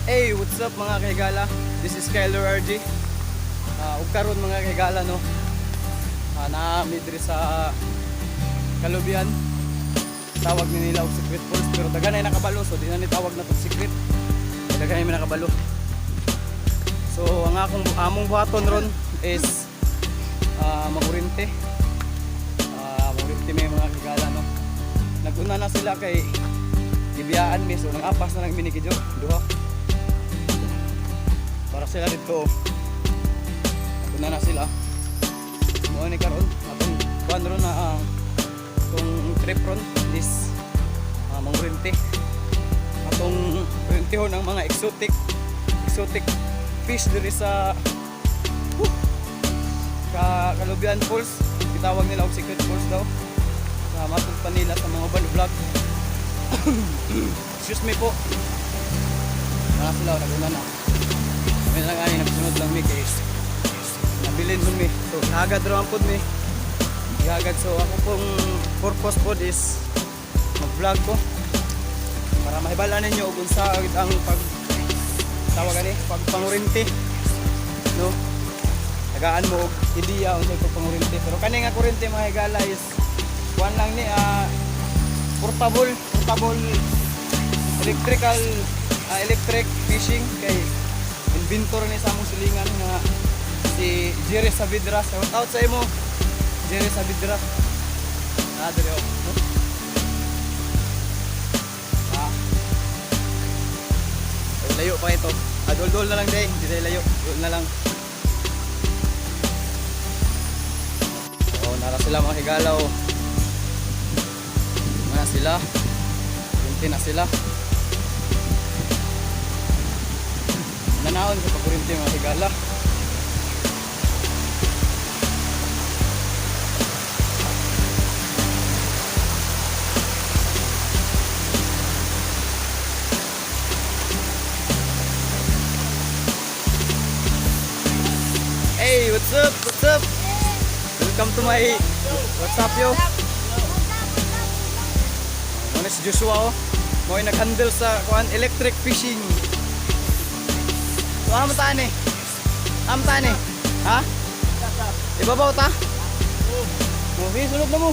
Hey, what's up, mga kahigala? This is Kyler RG. Ug karon, mga kahigala, no. Naa mi diri sa Kalubian. Tawag ni nila og Secret Falls, pero daghan ay nakabalo, so di na ni tawag na tong secret. Daghan ay may nakabalo. So ang akong among buhaton ron is mangurinte. Mangurinte may, mga kahigala, no. Naguna na sila kay gibiyaan mi, so nangapas na lang mi ni Kijo duha. Para sila dito. Naguna na sila. Mo ni karon atong kuan ron na ang atong trip ron is mangurinte. Atong kurintihon ang mga exotic exotic fish diri sa ka Kalubian Falls. Gitawag nila og Secret Falls daw. Sa matod pa nila sa mga uban vlog. Excuse me po. Wala sila, naguna na. Kami na lang ani, nagsunod lang mi kay nabilin man mi. So hagad ra man pud mi. Hagad, so ako pong purpose pod is mag-vlog ko para mahibal-an ninyo kung unsa ang pag tawag ani pagpangurinte, no? Tagaan mo og ideya unsa pagpangurinte, pero kani nga kurente, mga higala, is kuan lang ni, portable portable electrical, electric fishing, kay inventor ni sa among silingan nga si Jerry Saavedra. Shout out sa imo, Jerry Saavedra. Diri oh, no? Ay, layo pa ito. Dol-dol na lang day, hindi tayo layo, dol na lang. Oh, nara sila, mga higala, oh. Mga sila. Kurinti na sila. Nanaon sa pagkurinti, mga higala. Hey, what's up? What's up? Welcome to my... What's up, yo? Mo si Joshua oh. Mo nag-handle sa kuan, electric fishing. So amo ta ni? Amo ta ni? Ha? Ibabaw ta? Oh, sige, sulod na mo.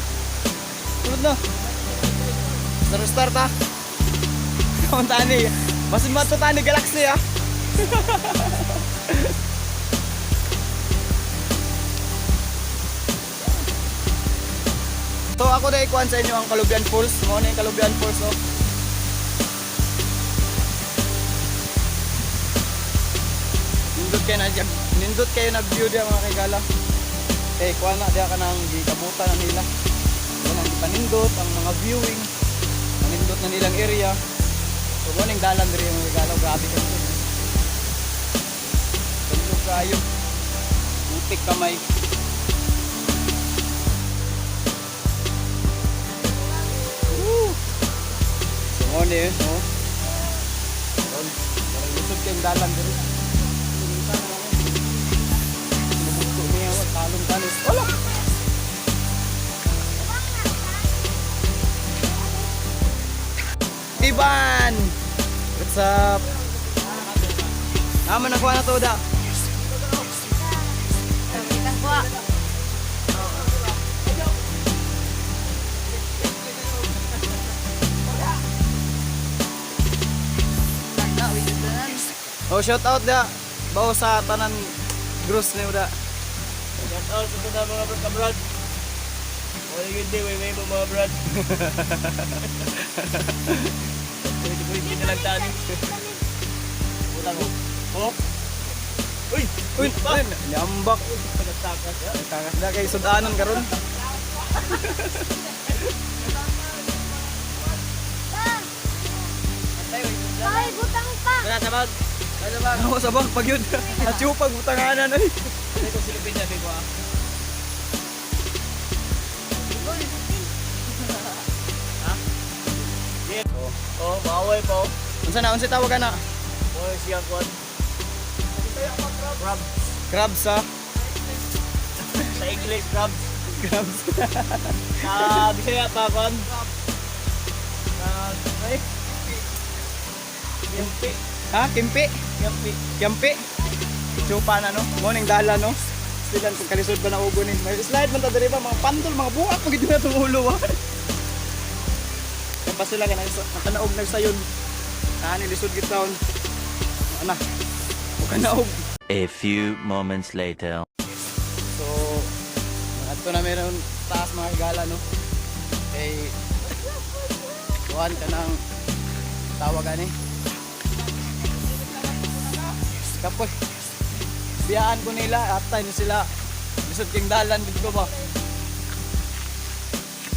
Sulod na. Start start ta. Amo ta ni. Basin mato ta ni Galaxy ah. So ako na ikuan sa inyo ang Kalubian Falls. Mao na yung Kalubian Falls oh. Nindot kayo nag view diya, mga kagala. Kay kuan na diya ka nang gikabutan na nila. Kuan ang gipanindot ang mga viewing. Panindot na nilang area. So mo ning dalan diri, mga kagala, grabe kayo. Tulog kayo. Putik kamay. Woo! So mo ni, oh. Ron, parang lisod kayong dalan diri. Lumugto niya, talong tanis. Wala! Ivan! What's up? Naman nakuha na to da. Kuha. Oh, shout out da. Bawo sa tanan gross ni da. Shout out sa tanan mga brad kabrad. Wala yun di, way way mo mga brad. Pwede na lang tani. Utang ko. Oh? Uy! Uy, uy, niambak. Pagkatakas. Takas na kay sudanon karon. Ay, butang pa. Wala sa bag. Wala sa bag. Ako sa bag pag yun. At yung pagbutanganan ay. Ano ko silipin niya, Biko ah. Ha? Yeah. Oh, maaway pa oh. Unsa na, unsa tawag ana? Oh, siyang kwan. Crab. Crabs ah. Sa English, crabs. Crabs. Sa Bisaya pa, kwan. Ay. Yumpi. Ha? Kimpi? Kampi. Kyampi? Chupa na, no? Morning dala, no? Silan kung kalisod ba na ugo ni. May slide man ta diri ba mga pandol, mga buak pag na itong ulo ha. Yan pa sila kanang nakanaog nagsayon. Kaani lisod gid taon. Ana. O kanaog. A few moments later. So, adto na meron taas mga higala, no? Kay kuan ka ng tawag ani. Kapoy. Biyaan ko nila atay ni sila. Lisod king dalan didto ba.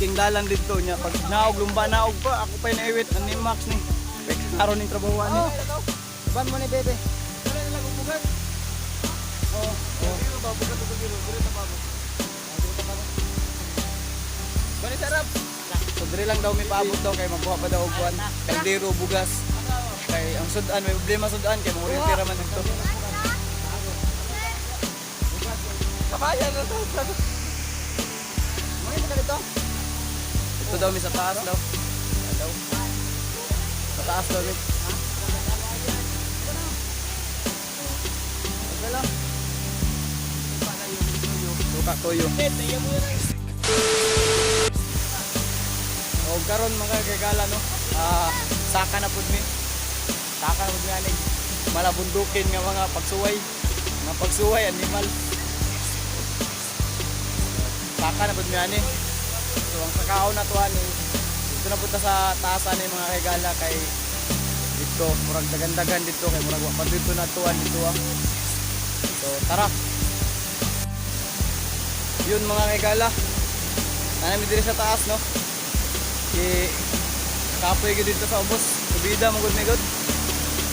King dalan didto niya pag naog lumba naog pa ako pa naiwit ani Max ni. Kay karon ning trabaho ani. Ban mo ni bebe. Oh, oh. Bani sarap. So diri lang daw may paabot daw kay magkuha pa daw og kuan. Kaldero bugas. Kay ang sudan may problema sudan kay mangurente ra man dito. Kabayan na to. Mga ka dito. Ito daw may sa taas daw. Daw. Sa taas daw. Mi. Okay lang. Suka toyo. O karon mga kagala, no. Ah, saka na pud mi. Saka na pud mi aning malabundukin nga mga pagsuway. Mga pagsuway animal. Saka na pud mi ani. So ang sakaon na to ani dito na punta sa taas ani mga kagala kay dito murag dagan-dagan dito kay murag wa pa dito na tuan dito ah. So tara. Yun mga kagala. Nanami diri sa taas, no. Ki kapoy gyud dito sa ubos. Subida mo gud mi gud.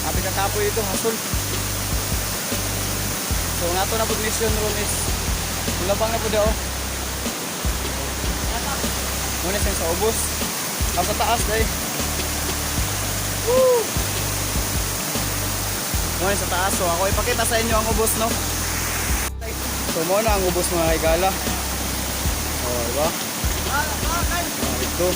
Abi ka kapoy dito hasol. So nga to na pud mission ron is mulabang na pud daw. Muna siyang sa ubos. Ang sa taas day. Woo! Muna sa taas. So ako ipakita sa inyo ang ubos, no. So muna ang ubos mga higala. Oh, diba? Oh, ito.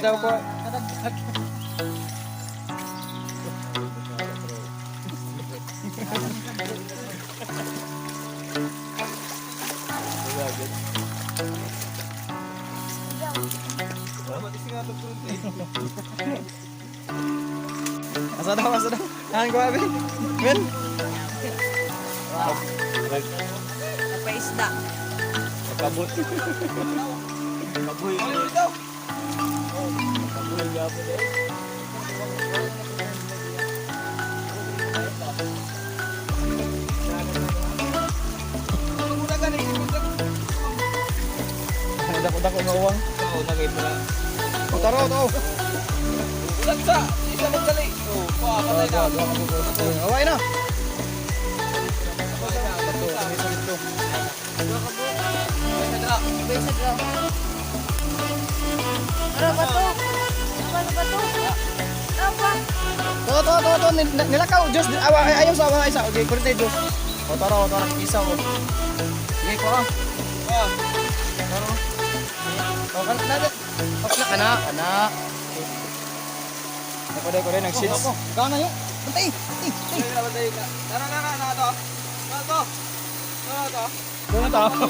daw ko. Kadagdag. Asa daw, asa daw. Tahan ko, abi. Men. Napaisda. Kabot. Kabuhi. Kabuhi gapon eh. Dako-dako nga uwang. Oo, nagay mo na. O, taro, to. Ulag sa! Isa magdali! Oo, pa, patay na. Away na. Dito, dito, dito. Sabay sa draw. Ano ba to? Ano ba to? Ano ba? To, to, to, to. Nilakaw, Diyos. Awa, ay, ayaw sa, awa, isa. Okay, kurte, Diyos. O, taro, taro. Isa, o. Sige, ko, ah. Taro. O, kan, na, o, kana, kana, kana. Ako dahil, ko dahil, nag-shits. Ikaw na yun. Bantay, bantay, bantay. Tara na na na to. Na to. Na to. Doon na to.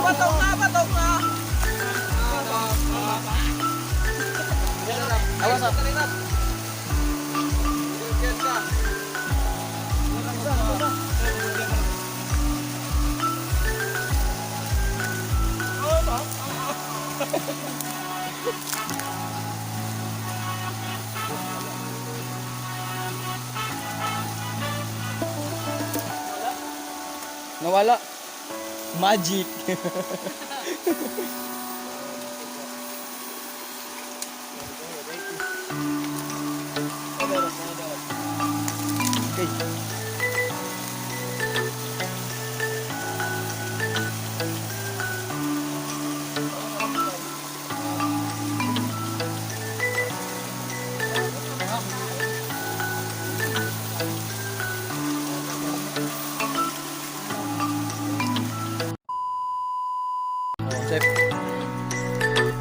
Patong na, patong na. Awa sa. Nawala. Magic. Okay. Oh, chef.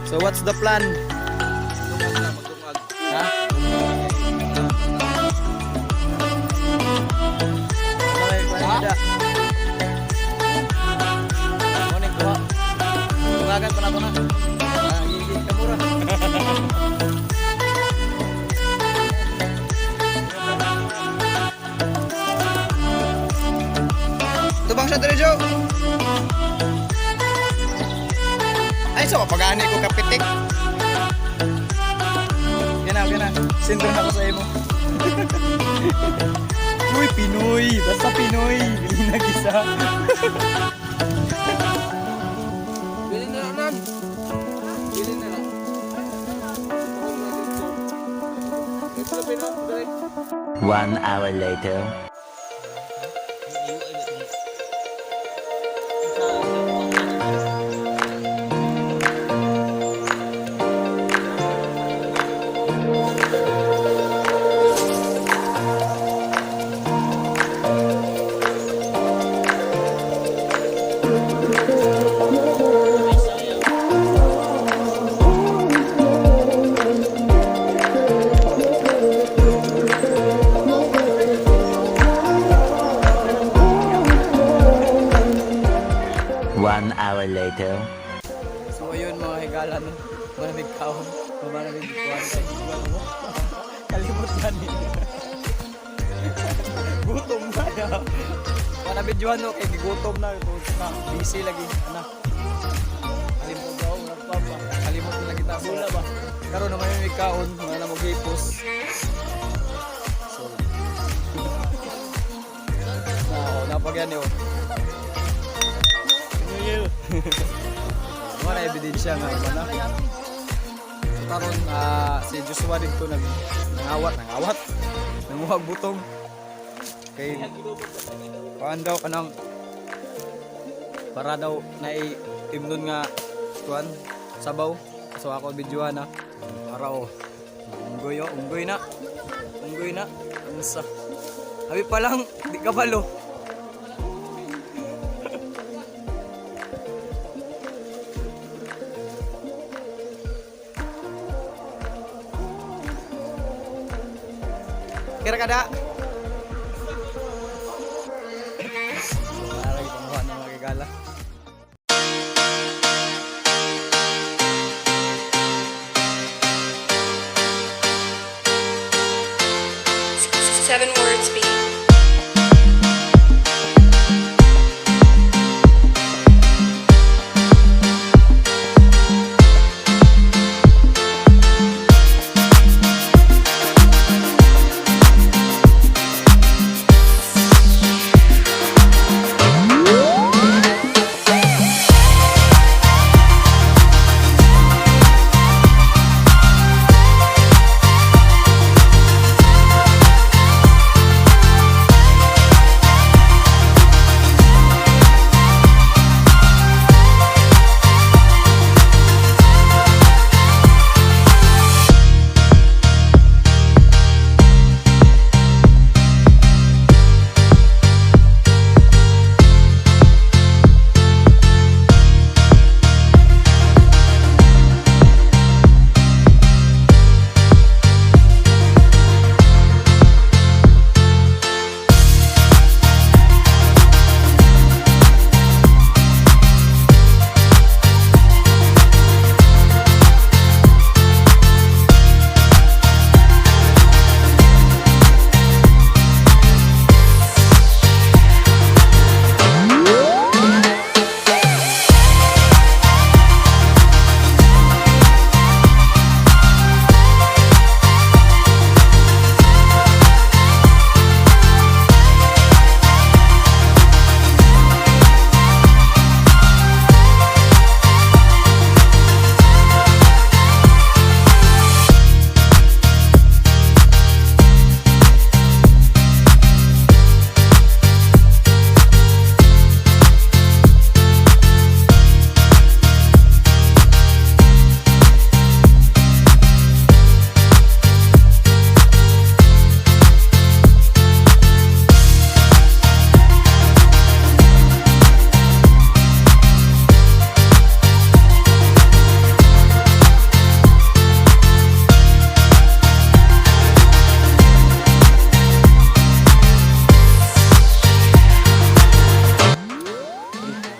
So what's the plan? Ha? Ha? Morning, kuha. Tungagan pa na to na. Ah, gigi, kamura. Tubang siya diri, Joe. Ay, so pagani ko kapitik. Yan na, yan na. Sender na ako sa imo. Uy, Pinoy! Basta Pinoy! Hindi nag-isa. Bilin na lang. Bilin na lang. 1 hour later. 1 hour later. So ayun mga higala no. Malamig kaon. Malamig kuwan kay mo. Kalimot na ni. Gutom na ya. Wala videohan no kay gigutom na na busy lagi ana. Kalimot daw wala pa ba. Kalimot na lagi ta. Wala ba. Karon naman may kaon mga na moghipos. So na oh, napagyan ni oh. Wala ebidensya nga iba na. So karon ah, si Joshua dito nag nangawat, nangawat. Nanguhag butong. Kay kuan daw kanang para daw nai imnon nga kuan sabaw. So ako videohan na. Para oh. Unggoy oh, unggoy na. Unggoy na. Unsa. Abi pa lang, di ka balo. Kira kada. Para ipanguha ng mga gala. Seven words beat.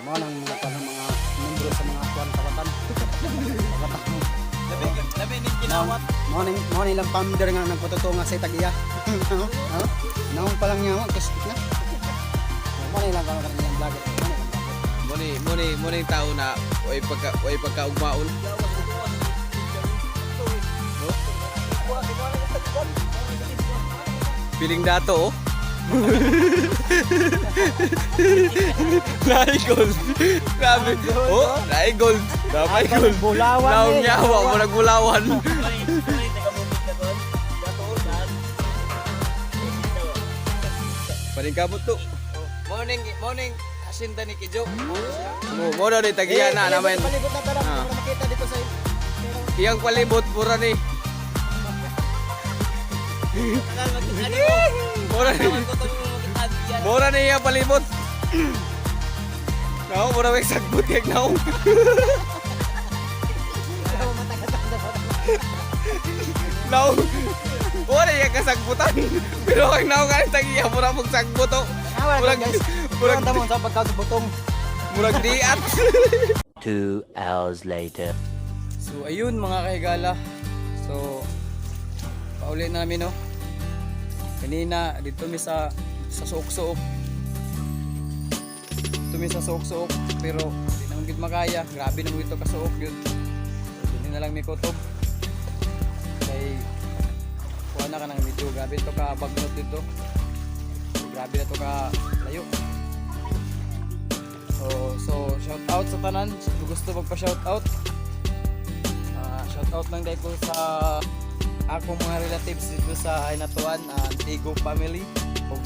Mo nang mga kanang mga membro sa mga kuan kawatan. Kawatan. Labi ning kinawat. Mo ni lang founder nga nagpatuto nga sa tagiya. No? No? Naong pa lang niya mo kus na. Mo ni lang kanang ilang vlogger. Mo ni lang vlogger. Mo ni tao na way pagkaugmaon. Piling dato oh. Naay gold. Grabe. Oh, naay gold. Napay gold. Bulawan Naong eh. niya, wa mo nagbulawan. Muni taga-bukid na kon. Datoon. Paningkamot to. Morning, morning. Asinda ni Kijo. Mo daw ni tagiya na naman. Palibot na tara Ah. para makita dito sa Iyang palibot pura ni. Mura ni. Mura ni iyang palibot. Nao, mura may sagbot kag nao. Nao. Wala iya kasagbutan. Pero kag nao ka tagiya mura mong sagbot oh. Murag murag Murag mo sa pagkasubotong. murag diat. 2 hours later. So ayun mga kahigala. So pauli na namin no. Kanina dito mi sa suok-suok. Dito mi sa suok-suok pero di naman gid makaya. Grabe naman dito kasuok yun. So, dili na lang mi kutob. Kay kuha na ka ng medyo grabe to ka bagnot dito. So, grabe na to ka layo. So shout out sa tanan. Kung gusto magpa shout out, shout out lang dahil ko sa akong mga relatives dito sa Hinatuan, Antigo family. Ug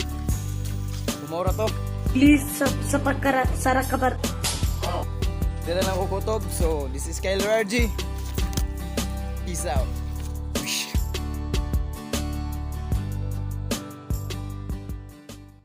Sumora to. Please sa pagkara sarakabar. Dila lang ko kutob. So, this is Kyler RG. Peace out.